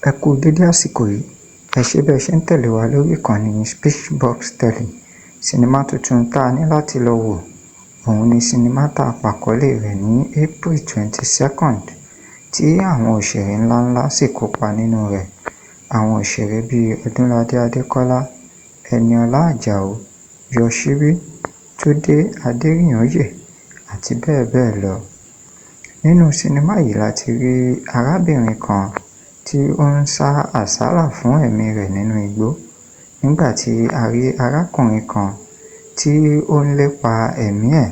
Ẹ kú dédé àsìkò yìí. Ẹ ṣé bẹ́ẹ̀ ṣe ń tẹ̀lé wa lórí ìkànnì Speechbox Tele. Sinimá tuntun tá a ní láti lọ wò, òun ni sinimá tá a pàkọ́lé rẹ̀ ní April 22nd, tí àwọn òṣèré ńláńlá sì kópa nínú rẹ̀. Àwọn òṣèré bíi Ọdúnladé Adékọ́lá, Ẹniọlá Àjàó, Yọ̀ṣíbí, Túndé Adérìnóyè àti bẹ́ẹ̀ bẹ́ẹ̀ lọ. Nínú sinimá yìí la ti rí arábìnrin kan tí ó ń sá àsálà fún ẹ̀mí rẹ̀ nínú igbó, nígbà tí a rí arákùnrin kan tí ó ń lépa ẹ̀mí ẹ̀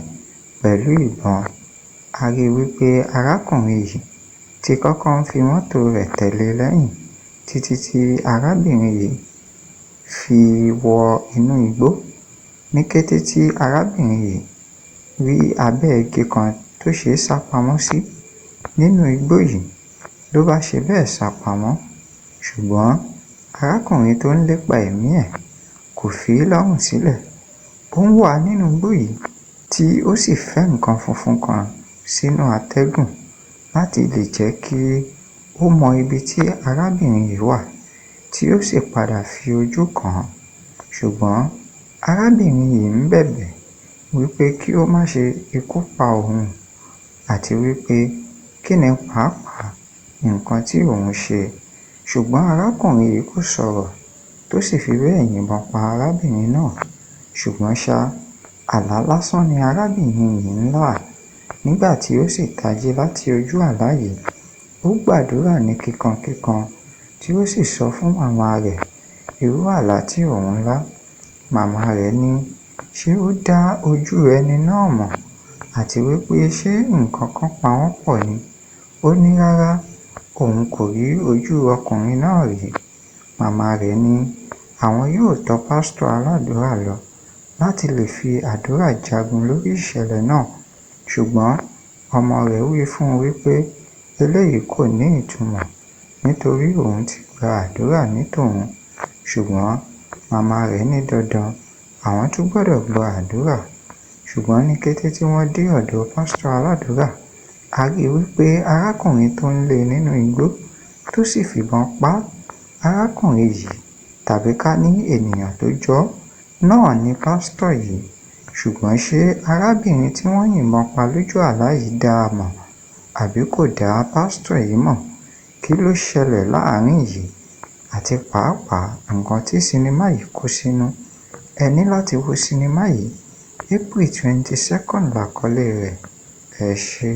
pẹ̀lú ìbọn. A rí i wípé arákùnrin yìí ti kọ́kọ́ ń fi mọ́tò rẹ̀ tẹ̀lé lẹ́yìn títí tí arábìnrin yìí fi wọ inú igbó. Ní kété tí arábìnrin yìí rí abẹ́ igi kan tó ṣe é sá pamọ́ sí nínú igbó yìí ló bá ṣe bẹ́ẹ̀ sá pamọ́. Ṣùgbọ́n arákùnrin tó ń lépa ẹ̀mí ẹ̀ kò fi í lọ́rùn sílẹ̀. Ó ń wà nínú igbó yìí tí ó sì fẹ́ nǹkan funfun kan sínú atẹ́gùn láti lè jẹ́ kí ó mọ ibi tí arábìnrin yìí wà, tí ó sì padà fi ojú kàn án. Ṣùgbọ́n arábìnrin yìí ń bẹ̀bẹ̀ wípé kí ó má ṣe ikú pa òun, àti wípé kí ni pàápàá nǹkan tí òun ṣe. Ṣùgbọ́n arákùnrin yìí kò sọ̀rọ̀, tó sì fi bẹ́ẹ̀ yìnbọn pa arábìnrin náà. Ṣùgbọ́n ṣá, àlá lásán ni arábìnrin yìí ń lá. Nígbà tí ó sì tají láti ojú àlá yìí, ó gbàdúrà ní kíkankíkan, tí ó sì sọ fún màmá rẹ̀ irú àlá tí òun lá. Màmá rẹ̀ ní, ṣé ó dá ojú ẹni náà mọ̀, àti wípé ṣé nǹkan kan pa wọ́n pọ̀ ni? Ó ní rárá, òun kò rí ojú ọkùnrin náà rí. Màmá rẹ̀ ní àwọn yóò tọ pásítọ̀ aládùúrà lọ láti lè fi àdúrà jagun lórí ìṣẹ̀lẹ̀ náà. Ṣùgbọ́n ọmọ rẹ̀ wí fún un wípé eléyìí kò ní ìtumọ̀ nítorí òun ti gba àdúrà ní tòun. Ṣùgbọ́n màmá rẹ̀ ní dandan àwọn tún gbọ́dọ̀ gba àdúrà. Ṣùgbọ́n ní kété tí wọ́n dé ọ̀dọ̀ pásítọ̀ aládùúrà, a rí i wípé arákùnrin tó ń lé nínú igbó tó sì fìbọn pa arákùnrin yìí, tàbí ká ní ènìyàn tó jọ náà ni pásítọ̀ yìí. Ṣùgbọ́n ṣé arábìnrin tí wọ́n yìnbọn pa lójú àlá yìí dá a mọ̀, àbí kò dá pásítọ̀ yìí mọ̀? Kí ló ṣẹlẹ̀ láàrin yìí àti pàápàá nǹkan tí sinimá yìí kó sínú? Ẹ ní láti wo sinimá yìí. April 22nd làkọ́lé rẹ̀. Ẹ ṣé.